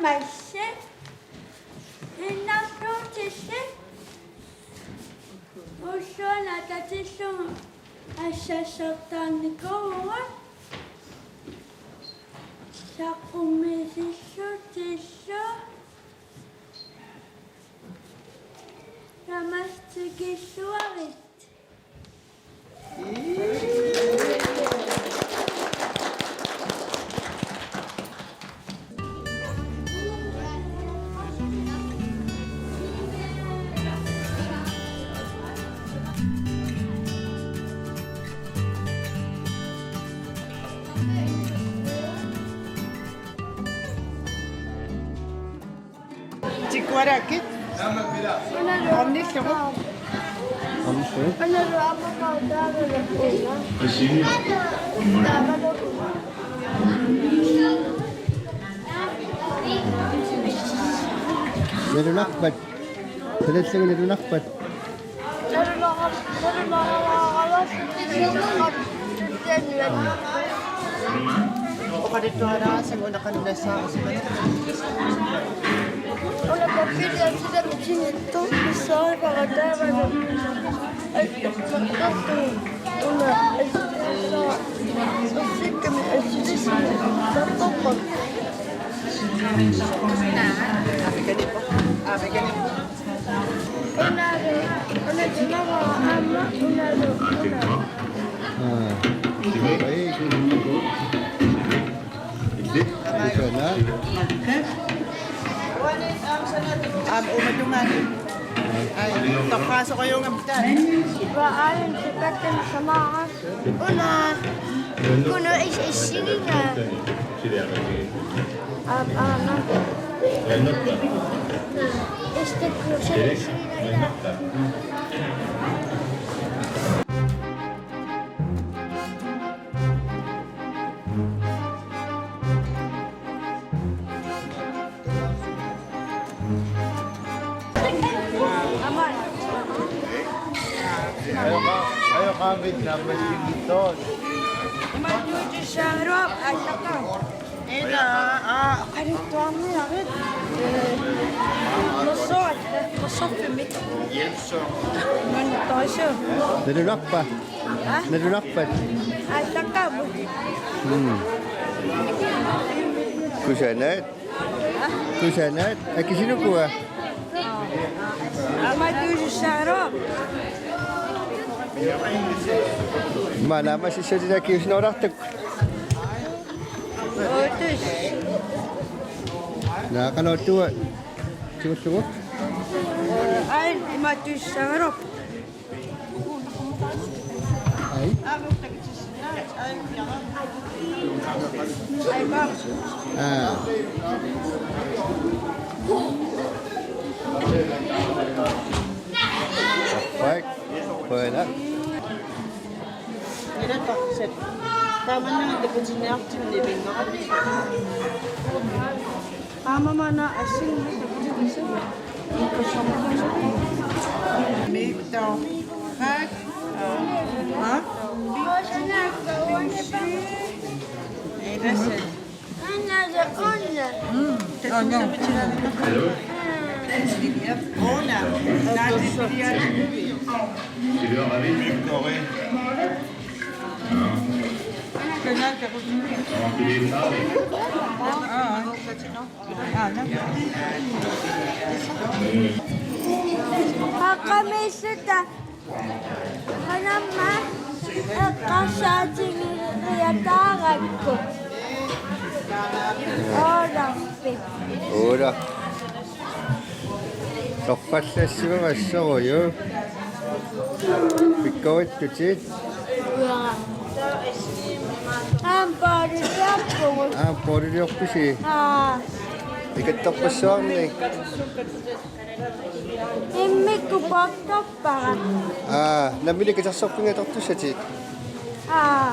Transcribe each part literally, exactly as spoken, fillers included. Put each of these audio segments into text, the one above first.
Massi, innarluutissi, ulluana tatillugu assassartaarnikuuvugut, saqqummiissillutillu, tamassi tikilluarit. Tikkuarakkit. Ornillugu. Ornillugu. Nalunarpat. Tatillugu nalunarpat. Oqaluttuaraaseq una qanillassaarisimaneq. Una pappilia sila mitigittoq pissaarifaqataavana. Ai, una ai, ussikkami ai, sisimi. Tappappa. Una, una tunava aamma, una, una. Aa. Ei. Isana. Aamma umatungaani. Ai, toqqaasorujuugami taava. Wa ain sipakkan samara. Una. Kuno is, is singing. Aam, aam, aam. Este cruce de China. Ajoqa-, ajoqaavit naammassinnittoq. Imatut tusaaruap aallaqqa. Ila, aa, qalittuarniarit. Ee, nersoq, nersorfimmit. Manna toisu. Nalunarpa? Ha? Nalunarpat? Aallaqqaammut. Mm. Kusanaq. Kusanaq, akisunikua? Aamma tuusussaaruk. Maanna aamma sissatitakiusinorartuk. Otus. Naa, qanoq tua. Tiullugu. Ai, imatut tuusussaaruk. Ai. Aa. Qujanaq. Qujanaq. Tamanna takutinniartigu nipinngarat. Aamma maanna assingi. Miittoq. Hak. Ha? Ila se. Anna, anna. Mm. Oh, no. Miittoq. Haqqamissutta qanamma eqqarsaatigeriataarakku. Oorarpit. Oora. Torrallassimagassaruju. Pikkorittutit. Aamma pooriliorpugut. Aamma pooriliorpisi? Aa. Ikattorpassuarnik. Immikkut poortorpara. Aa, nammineq katersorfigiartortussatit. Aa.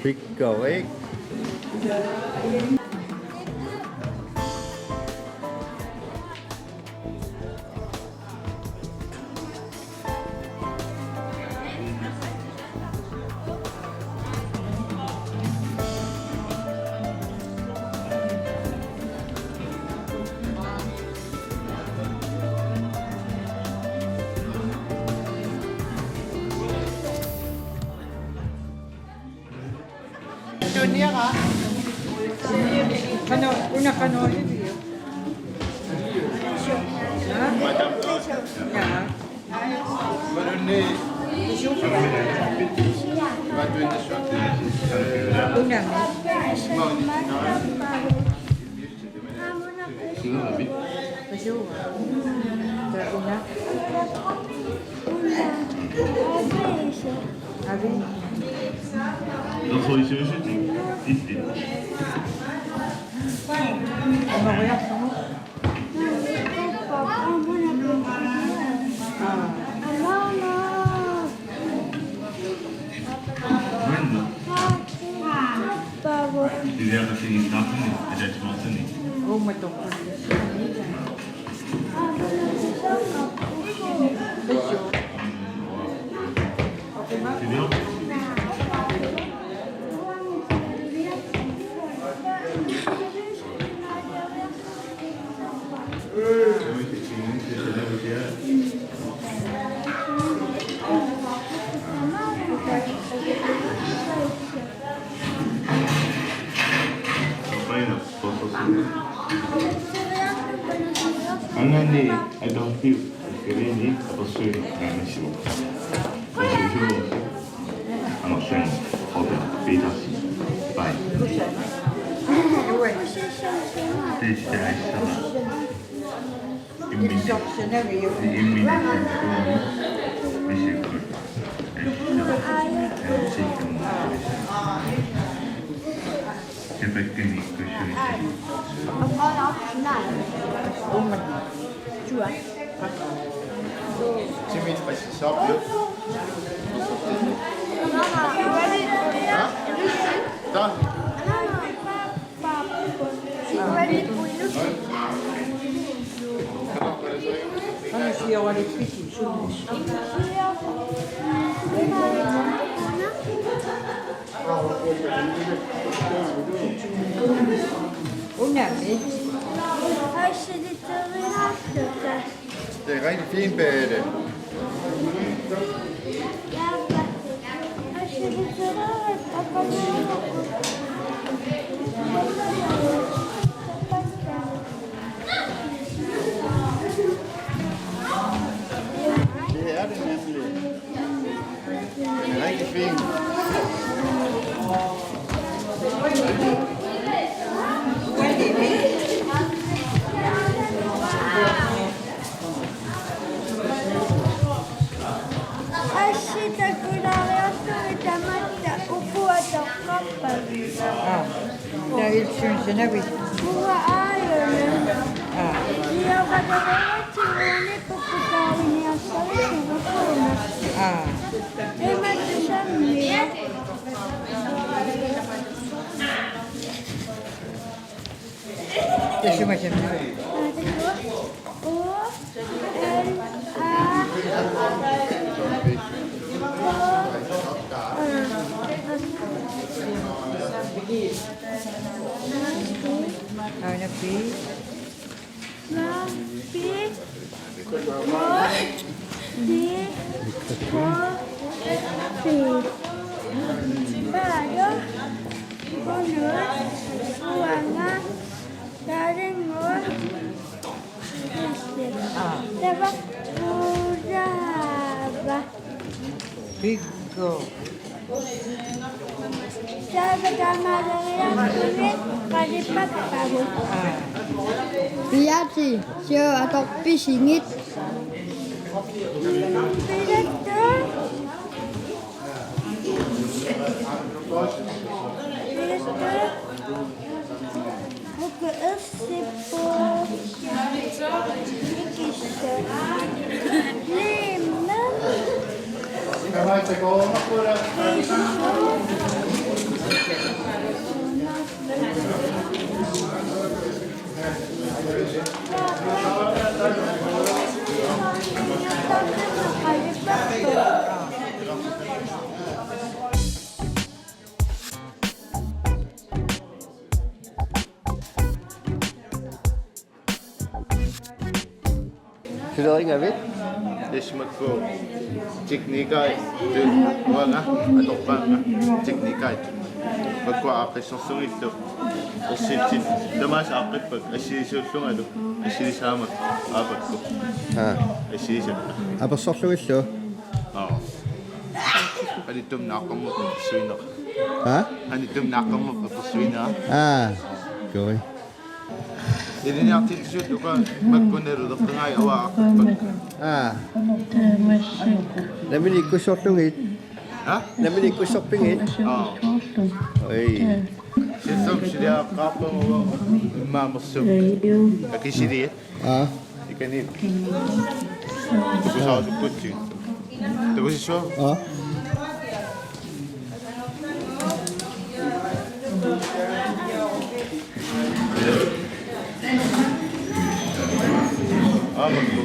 Pikkorik. Junior, ah? Qanoq, una qanoq iliviuk? Ha? Jaa. Unami. Una. Avi. Anoreriarlugu. Aa. Uanga. Paavo. Iliaqatigiinnarluni, ataatsimoorluni. Uumma toqqullussaanik. Iliaq. Angani atorfiup kalini apersuineq naammassivoq. Apersuineq. Amerlasuut Robert Petersen. Bye. Tassa assama. Imminut. Imminut. Missi. Essa. Essa. Tapakkani kussuit. Uumma. Sumi spasissaarpiuk? Taa? Qanoq sioralikkiuk? Unami. Assilittuinarluta. Det er rigtig fint, Bette. Det er det nemlig. Den er rigtig fin. Assi takulaariarlugit tamatta ukua toqqarpavut. Aa. Taava illit suna sanavit? Uanga aajuna. Aa. Ioqatareeratsiguni pukkutaariniarsarissavakkuna. Aa. Imatut sammiva. Tassa suna sanavit? Aa, takuuk. U, L, A, K, A. Aana P. Maa, P, K, T, K, P. Paavo, unua, uanga, taringu. Aa. Taava, uraava. Pikkorik. Taava taamaaleriarlugit qalipappavut. Aa. Piaati, siu atorpisigit. Pilattu. Pilattu. Uku ersippu. Suleringavit? Tassa makku teknikeri uanga atorpaanga teknikeri. Makku aaqqissorlugillu. Ersitsineq tamaasa aaqqippakka, assilisiullungalu. Assilisaama aappakku. Aa. Assilisakka. Apersorlugillu? Aa. Anittuumik naaqqerneq apersuinera. Aa? Anittuumik naaqqerneq apersuinera. Aa. Koi. Ilinniartitsisut uka makkunalu leqqingai avaa aaqqippat. Aa. Nammineq ikkussorlugit? Ha? Nammineq ikkussorpigit? Aa. Oi. Sissum siliaqqaarpunga immaqa mersum. Akisiliat. Aa. Ikani. Tukusaasukkutsi. Tukusissuaq? Aa. Aamakku.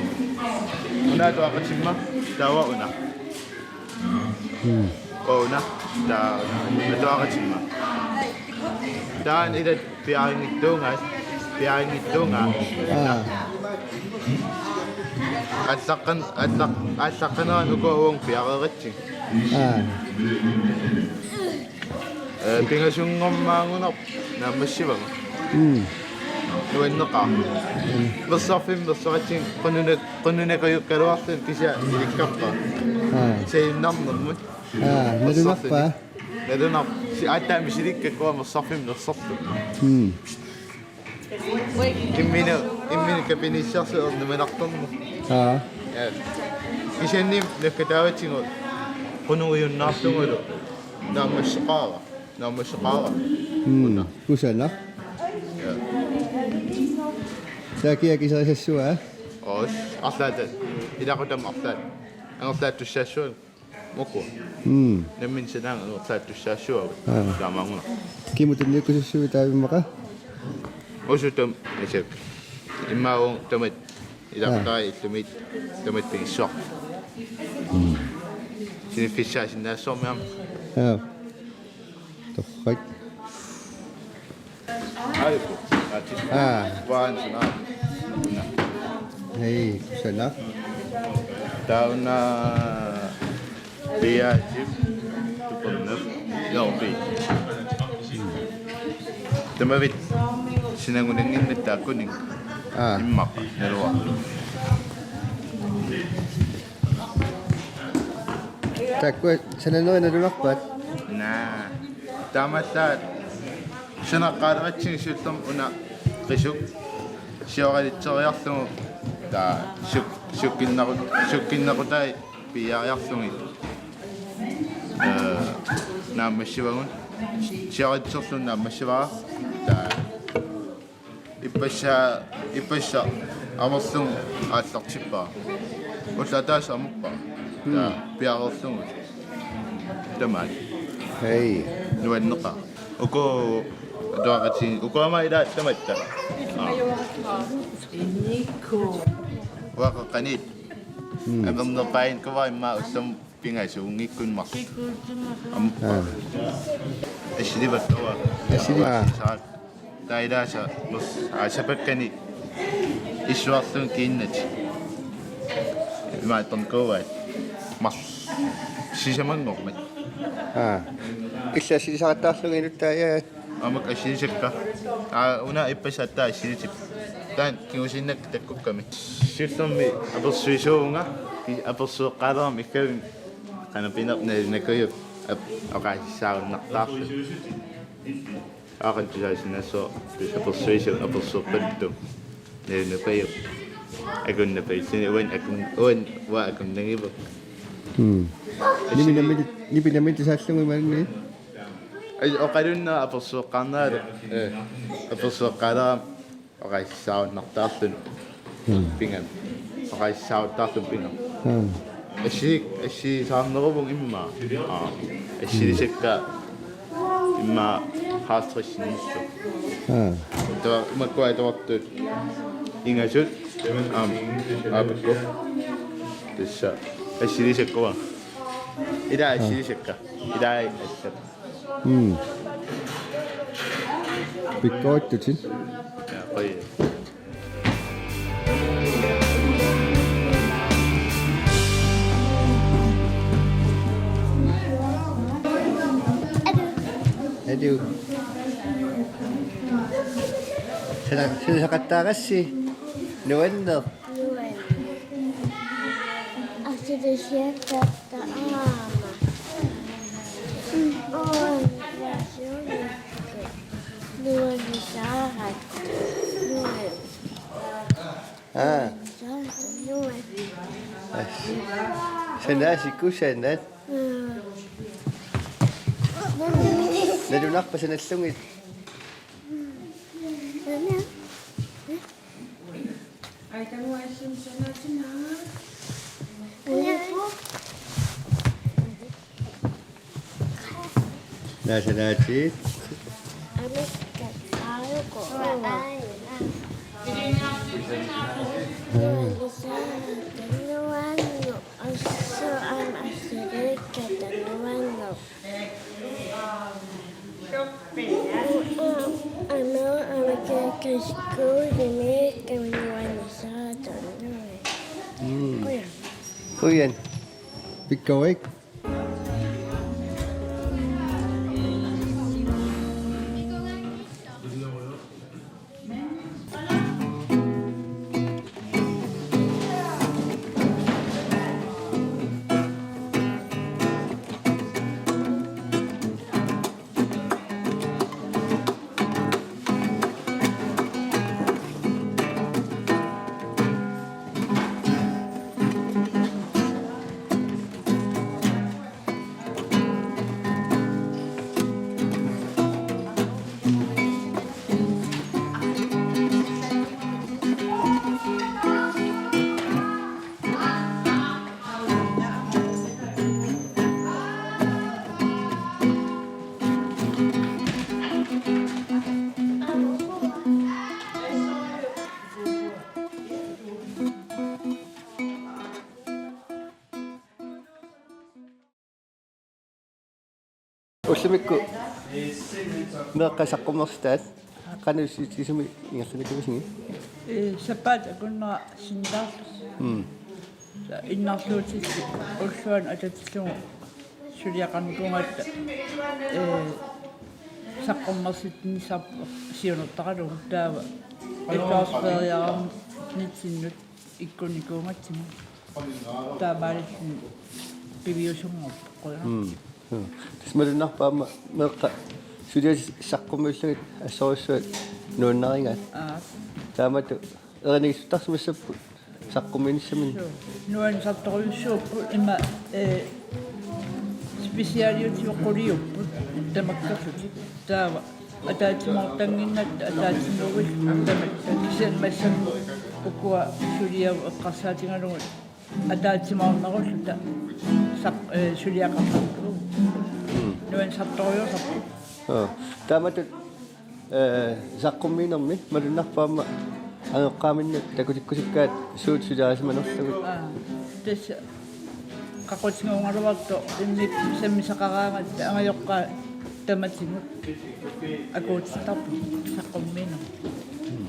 Una atuaqatimma taava una. Hmm. Una ta atuaqatimma. Taanna ila piarinngitsuugaat, piarinngitsuugaat. Aa. Allaqqan-, allaq-, allaqqanerani uku uunga piareeratsigit. Aa. Ee, pingasunngormaangunarpoq naammassivara. Mm. Nuanneqaaq. Mm. Mersarfimmi mersoratsigit qununa-, qununakujukkaluarluni kisianni ilikkarpara. Aa. Sajunnarnermut. Aa, nalunarpaa. Nalunarpoq. Si-, aatsaat misilikkakku mersarfimmi mersorluni. Mm. Imminut, imminut kapinissiarsuarnik nuannaartorneq. Aa. Ja. Kisianni nakkataavatigut qunujunnaarlugulu naammasseqaara, naammasseqaara. Mm. Una. Kusanaq. Ja. Taava kia kisarisassua? Oos, arlaata. Ilaqutama arlaat. Angerlaattussaassuaq. Makku. Mm. Nammineq sanaanga angerlaattussaassuagut. Aa. Taamaannguna. Kimut tunniukkusussuit taava immaqa? Usutam isak. Immaqa uunga tamat. Ilaqutariit illumit tamat pigissuaq. Mm. Siniffissaasinnaassuarmi aamma. Aa. Torrak. Aa. Hej, kusanaq. Taanna piaasip tuperneq. Joo, pi. Tamavit sinangunannginnatta taakkunik. Aa. Immaqa naluara. Taakkua sananeri nalunarpaat? Naa. Taamaallaat sanaqqaaleratsigit siullermik una qisuk sioralitseriarlugu taava suk-, sukkinnequ-, sukkinnequtai piiariarlugit. Ee, naammassivagut. Sioralitserlugu naammassivara. Taava Ippassaq, ippassaq amerlunga aallartippara. Ulloq ataaseq amerpara. Hmm. Taava piareerlugu. Tamaat. Hej. Nuanneqaaq. Uku atuaqatigiit. Uku aamma ila tamatta. Aa. Uanga qanoq. Hmm. Amernerpaaginnikuuara immaqa ullumi pingasuunngikkunik marluk. Am-, aa. Assilivakkavaa. Assili-, aa. Saak. Taava ilaasa, aa, sapakkani issuarlugit kiinnat. Imaattornikuuaat. Marluk. Sisamanngormat. Aa. Illit assilisaqattaarlugit inuttaa, aa. Aamma assilisakka. Aa, una ippassaq aatsaat assilisippoq. Taanna kingusinnerusukkami. Siullermik apersuisuuvunga, ki-, apersueqqaalerama iggavik qanoq pinerpoq nalunaqujuvoq ap-, oqaasissaarunnartarpoq. Aqagu tusaasinnaassuuvoq, tassa apersuisuuvoq, apersueqqaluttuvoq. Nalunaqujuvoq. Akunnapajutsinni uani akun-, uani uanga akunnagivoq. Hmm. Nipi nammineq, nipi nammineq tusaallugu imaluunniit? Ai, oqalunnera apersueqqaarneralu. Ee. Apersueqqaalerama oqaasissaarunnartarluni. Hmm. Pigami. Oqaasissaarunnartarluni pigami. Hmm. Assi-, assisaarneruvunga immaqa. Aa, assilisakka immaqa halvtredsinik. Aa. Taava imakkua atuartut ingasut. Aam, aappakku. Tassa assilisakka. Ila assilisakka. Ila assat. Mm. Pikkorittutit. Ja, qoi. Adu. Sana, sana saqattaarassi. Nuanneq. Nuanneq. Assilisakka. Taama. Nuannisaarakku. Nuan-. Aa. Nuan-. Sanaasiku sanat. Mm. Nalunarpa sanallugit? Mm. Naa sanaatit. Mm. Qujan. Qujan. Pikkorik. Ullumikkut meeqqat saqqummersitaat qanoq isumik ingerlanikuuisigit? Ee, sapaatip akunnera sinnilaarlugu. Mm. Innarluutillit ulluanut atatillugu suliaqarnikuugatta, ee, saqqummersitsinissarput siunertaralugu taava efterårsferieraarnitsinnut ikkunnikuugatsigu. Taamaalilluni piviusunngorpoq, qujanaq. Mm. Mm. Tassa malunnarpoq aamma meeqqat suliassat saqqummiullugit assorujussuaq nuannarigaat. Aap. Taamatut erinarsortarsimassapput saqqummiinissaminnut. Suu. Nuannisartorujussuupput ima, ee, specialiutigut quliupput tamakkerlutik. Taava ataatsimoortannginnatta ataatsimoorlutik tamatta. Kisianni massakkut ukua suliavut eqqarsaatigalugit ataatsimoornerulluta saq-, ee, suliaqartarput. Mm. Nuannisartorujussuupput. Aa. Taamatut, ee, saqqummiinermi malunnarpoq aamma angajoqqaaminnut takutikkusukkaat suut suliarisimanerlugit. Aa, tassa qaqutiguugaluartoq immikkut sammisaqaraangatta angajoqqaat tamatigut akuutittarput saqqummiinermi. Mm.